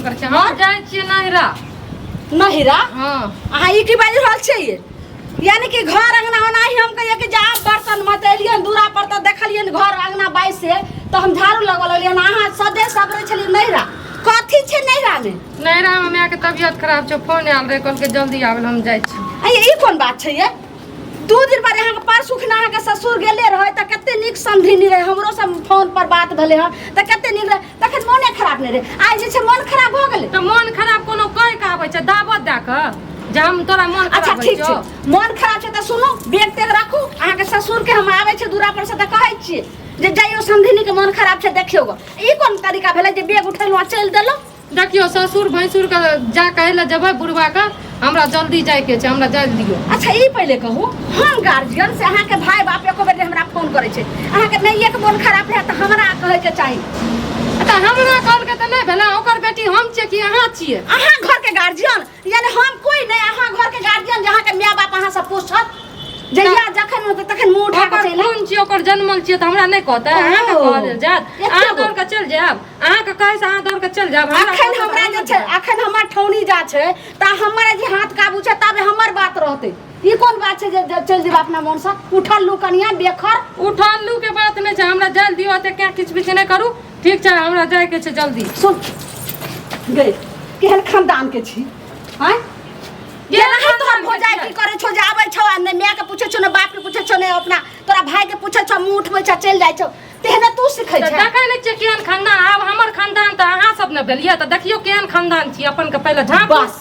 Phone करै छियै हम जाइ छियै नहिरा। नहिरा? हँ। अहाँ ई की बाजि रहल छियै? यानी कि घर अंगना ओनाही हम कहिए कि जा बर्तन मत एलियन दूरा पर तऽ देखलियन घर अंगना बाइस से तऽ हम झाड़ू लगल लगलियन, अहाँ सदे सबरे छलियै नहिरा। कथी छै नहिरा में? नहिरा में माय के तबियत खराब छै, फोन आयल रहै, कहलकै जल्दी आबै लए, हम जाइ छी। अये ई कोन बात छै ये? 2 दिन पर अहाँके परसू खिना अहाँके ससुर गेले रहै तऽ कते नीक समधिनी रहै, हमरो सब फोन पर बात भेलै हँ तऽ कते नीक रहै, तखन मोने खराब नहि रहै, आइ जे छै मोन खराब भऽ गेलै। तऽ मोन खराब कोनो कहि के आबै छै दावत दए कऽ जे हम तोरा मोन अच्छा खराब होइ ठीक छै, छौ? मोन खराब छै तऽ सुनू, बैग तेग राखू, अहाँके ससुर के हम आबै छै दूरा पर से तऽ कहै छियै जे जइयो समधिनी के मोन खराब छै देखियौ गो। ई कोन तरीका भेलै जे बैग उठेलहुँ आ चलि देलहुँ? देखियौ ससुर भैंसुर के जा कहै लए जेबै बुढ़वा के, हमरा जल्दी जाइके छै, हमरा जाय दियौ। अच्छा ई पहिले कहू, हम गार्जियन से अहाँके भाय बाप एको बेर हमरा फोन करै छै, अहाँके माइए के मोन खराब है तऽ हमरा कहैके चाही। तऽ हमरा कहलकै तऽ नहि भेलै, ओकर बेटी हम छियै कि अहाँ छियै? अहाँ घरके गार्जियन यानी हम कोई नहीं, अहाँ घर के गार्जियन जे अहाँके माय बाप अहाँ से पूछत जहिया जखन होतै तखन मुँह उठा कऽ ओकर चलि खून छियै, ओकर जन्मल छियै तऽ हमरा नहि कहतै? अहाँके ओ। कहल जायत? एते अहाँ गो। दौड़ कऽ चलि जायब, अहाँके कहै से अहाँ दौड़ कऽ चलि जायब, हमरा अखन कहतै तऽ हमरा हम जे नहि छै जायब। अखन हमर ठौनी जा छै तऽ हमर जे हाथ काबू छै तबे हमर बात रहतै। ई कोन बात छै जे चलि जेबै अपना मोनसँ? उठल लू कनिया बेखर। उठल लू के बात नहि छै, हमरा जाय दियौ, एते क्या किछु बिछ नहि करू, ठीक छै? हमरा जायके छै जल्दी। सुन गई, केहन खानदान के छी आँय? केहन केना तोहर खानदान के भौजाई छियै? की करै छौ जे आबै छौ आ ने माय के पूछै छौ ने बाप के पूछै छौ ने अपना तोरा भाई के पूछै छौ, मुँह उठबै छौ चलि जाइ छौ, तेहने तू सिखै तऽ छै? देखै नहि छियै केहन खानदान? आब हमर खानदान तऽ अहाँ सब ने भेलियै, तऽ देखियौ केहन खानदान छी, अपन के पहिले झाँपू। बस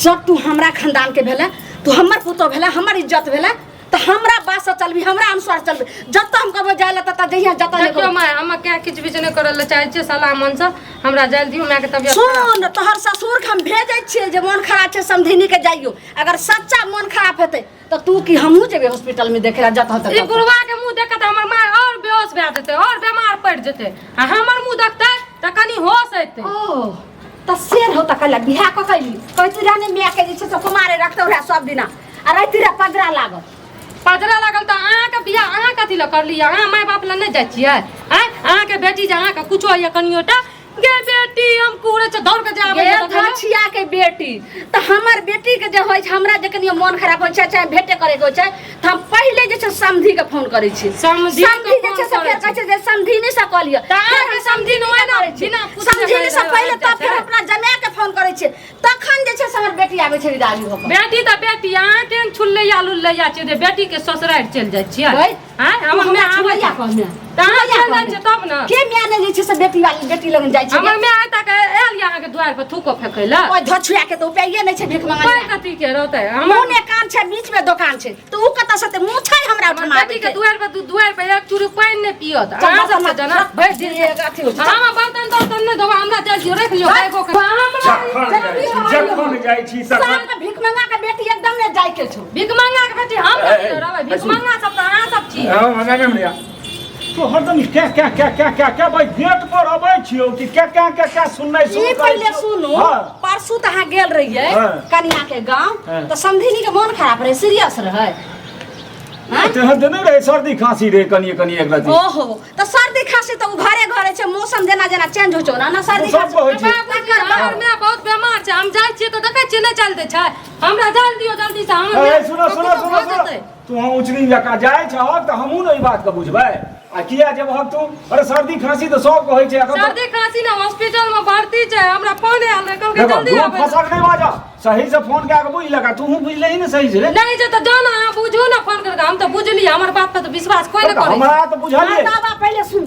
जब तू हमरा खानदान के भेले, तू हमर पुतोह भेले, हमर इज्जत भेले, तऽ हमरा बात से चलबी, हमरा अनुसार चलबी। जतऽ हम कहबो जाय ला ततऽ जइहे, जतऽ नहि देखियौ कहबो। माय, हम क्या किछु बिच नहि करऽ लए चाहै छियै, सलाह मनसँ हमरा जाय दियौ, मायके तबियत खराब। सुन, तोहर ससुर के हम भेजै छियै जे मोन खराब छै समधिनी के, जाइयो। अगर सच्चा मोन खराब हेतै तऽ तू की हमहूँ जेबै हॉस्पिटल में देखे ला जतऽ ई ततऽ। बुढ़वा के मुंह देख के तऽ हमर माय और बेहोश भए जेतै और बीमार पड़ि जेतै, आ हमर मुंह देखतै तऽ कनि होश एतै। ओ तऽ से रहौ तऽ कल्हे बियाह कऽ कैली कहैत रहने माय के जे छै से कुमारे रखतौ रहे सब दिना आ राति रे पजरा लागल। पजरा लागल तऽ अहाँके बियाह अहाँ कथी लए करलियै? अहाँ माय बाप लए नहि जाइ छियै? आँय, अहाँके बेटी जे अहाँके कुछो होइए कनियोटा गे बेटी हम कुहरै छै दौड़ के जे आबै गे छै देखै लए। धछिया के बेटी, तऽ हमर बेटी के जे होइ छै, हमरा जे कनियो मोन खराब होइ छै चाहे भेटे करे के होइ छै तऽ हम पहिले जे छै समधी के फोन करै छी। समधी के समधी जे फोन छै से करै फेर कहै छै जे समधिनी से कऽ लिअ। तऽ अहाँके समधी नहि ने करै छी। बिना पुछने समधिनी से करै पहिले जाइ तब फेर छै। अपना जमाए के फोन करै छियै, तखन जे छै से हमर बेटी आबै छै विदाई हो कऽ। बेटी तऽ बेटी, अहाँ केहन छुल्लैया लुल्लैया छियै जे बेटी के ससुरारि चलि जाइ छियै? गै, आँय, तू हमर हमरा माय आबै छुलैया छै। कहने? तऽ अहाँ छुलैया चलि जाइ कहने? छियै तब ने। के माय नहि जे छै से बेटी वाली बेटी लग जाइ छै? हमर माय आइ तक आयल यऽ अहाँके दुआरि पर थूको फेकै लए? ओहि धछुआ के तऽ उपाये नहि छै भीख कोइ मंगल। कथी के रहतै हमर मुँह कान छै, बीच में दोकान छै तऽ ऊ कतऽ से मुँह छै हमरा हमर ओहिठमा बेटी के दुआरि पर दुआरि पर एक चूड़ी पानि नहि पियत। चल, अहाँ सब बर्तन से जना भरि दिन एक अथी होइ छै। हमरा बर्तन तर्तन नहि धोबा, हमरा जाइ दियौ, राखि लियौ बैगो के। जखन जाइ छी, जखन जाइ छी तखन साल भीख मंगा के बेटी एकदम नहि जाइ के छौ। भीख मंगा के बेटी हम कथी लए रहबै? भीख मंगा सब तऽ अहाँ सब छी। हाँ, मजा नहीं मिलिया। तो हरदम क्या क्या क्या क्या क्या क्या भाई गेट पर अबै छियौ कि क्या क्या क्या क्या सुननाइ शुरू ई करै पहिले छियौ? सुनू। हाँ। परसू तऽ अहाँ गेल रहियै हाँ। कनिया के गाँव हाँ। तऽ समधिनी के मोन खराब रहै, सीरियस रहै? आँय? तेहन तऽ नहि रहै, सर्दी खाँसी रहै कनिए कनिए एक रति। ओहो तऽ सर्दी खाँसी तऽ ओ घरे घरे छै, मौसम जेना जेना चेंज होइ छै ओना ने सर्दी सब खाँसी कहै छै। बाबूजी, हमर माय बहुत बेमार छै, हम जाइ छियै तऽ देखै छियै नहि चलि दै छै, हमरा जाय दियौ जल्दी से हमर ए, माय सुनो सुनो कतौ सुनो भऽ सुनो जेतै। तू हम उचनी जकाँ जाइ छहक तऽ हमहूँ ने ई बातके बुझबै आ किया जेबहक तू? अरे सर्दी खाँसी तऽ सब कहै छै एखन तऽ- सर्दी खाँसी ने हॉस्पिटल में भर्ती छै, हमरा फोन आयल रहै, कहलकै देखो जल्दी झूठ आबै। फसक नहि बाजऽ, सही से फोन कए कऽ बुझि लगा, तूहूँ बुझलही ने सही से रे? नहीं जे तऽ जान अहाँ बुझू ने फोन करके, हम तऽ बुझलियै, हमर बात पर तऽ विश्वास कोई नहि करै छै। हमरा तऽ बुझलियै। बाबा पहिले सुन,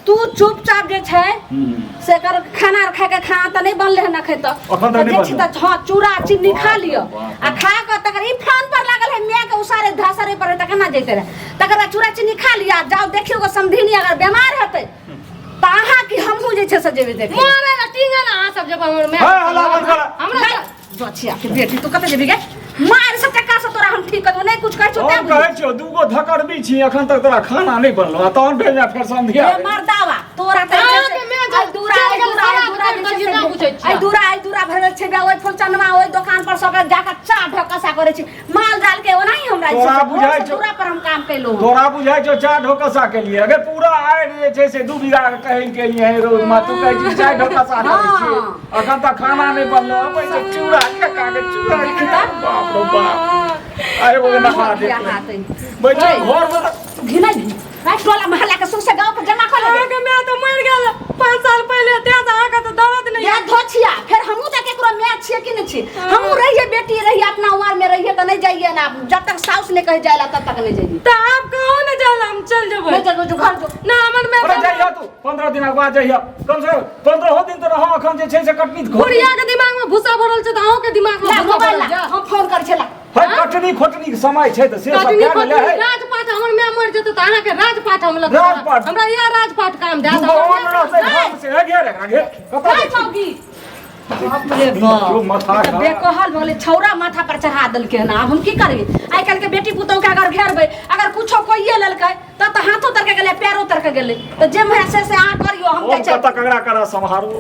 तू चुपचाप जे छै से कर खाना आर खाके, खाना तऽ नहि बनलै हन एखन तक। एखन तक नहि तऽ जे छै बनलै। तऽ हँ चूड़ा चीनी खा लिअ बाप आ खा कऽ तकर ई फोन पर लागल है माय के उसारे धसरे पर तऽ केना जैते रहे, तकर बाद चूड़ा चीनी खा लिअ आ जाउ देखियौ गो समधिनी अगर बेमार हेतै तऽ अहाँ की हमहूँ जे छै से जेबै देखै। मारे ला टींगे ला अहाँ सब जब हमर माय हे, हल्ला बंद कर। हमरा बचिया के बेटी, तू कतऽ जेबी गे? मार सब टका से तोरा हम ठीक कर देबो, नहीं कुछ कहै छौ हम तैं कहै छियौ दूगो धकड़बी छी, एखन तक तोरा खाना नहि बनलो आ तहन भेल जा फेर समधिया। ए मर्दावा, तोरा तऽ अहाँ जे छै के माय से- आइ दूरा चलि आइ गेल दूरा आइ सलाद दूरा काटि जे छै कऽ से नहि बुझै छियै। आइ दूरा आइ दूरा भरल छै बे, ओहि फुलचनमा ओहि दोकान पर सब जाकऽ चाह ढकसा करै छै, माल जाल के ओनाही हम हमरा ई तोरा सब। बुझाइ भोर से छौ- दूरा पर हम काम कैलहुँ हन। तोरा बुझाइ छौ चार ढोकसा के लिए अगे पूरा आय जे छै से 2 बीघा के कहै के लिए है रोज मा तू कहै छी चार ढोकसा करै छी हाँ। अखन तक खाना नहि बनलो अब ऐसे चूड़ा के का के चूड़ा के बाप रो बाप आए वो नहा दे बियाह हाथ अइ। बैठो घर में तू घिनै भी राति टोला मोहल्ला के सौंसे गाँव के जमा कऽ लेबै अहाँके माय तऽ मरि गेल 5 साल पहिले तें तऽ अहाँके तऽ दर्द नहि या धोछिया फेर हमहूँ तऽ केकरो माय छियै कि नहि छियै हमहूँ रहियै बेटी रहियै अपना उमर में रहियै तऽ नहि जाइए ना जब तक साउस नहि कहे जाय ला तब तक नहि जाइए तऽ आब कहो ने जाय हम चलि जेबै नहि चलबो जो घर जो ना हमर माय अरे जइह तू 15 दिनक बाद जइह कम से कम 15 दिन तऽ रह अखन जे छै से कटनी बुढ़िया के दिमाग में भूसा भरल छै तऽ अहूँ के दिमाग में ला भूसा मोबाइल भरल ला छै हम फोन करै छियै ला है कटनी खोटनी के समय छै तऽ से सब कटनी कए ने ले खोटनी है राजपाट हमर माय मरि जेतै तऽ अहाँके राजपाट हम लगबै राजपाट? हमरा इएह राजपाट काम देत दू गो अन्न रहतै घर से है घेर एकरा घेर कतऽ नहि जाइ छी? मौगी बाप रे बाप जो माथा ई तऽ खराब। बेकहल भऽ गेलै छौड़ा माथा पर चढ़ा देलकै हन आब हम की करबै आइ काल्हि के बेटी पुतहु के अगर घेरबै अगर कुछो कहिए लेलकै तब तऽ हाथो तरके गेलै पैरो तरके गेलै तऽ जे मुँहे से से अहाँ करियौ हम हम जाइ कतऽ ककरा करा सम्हारू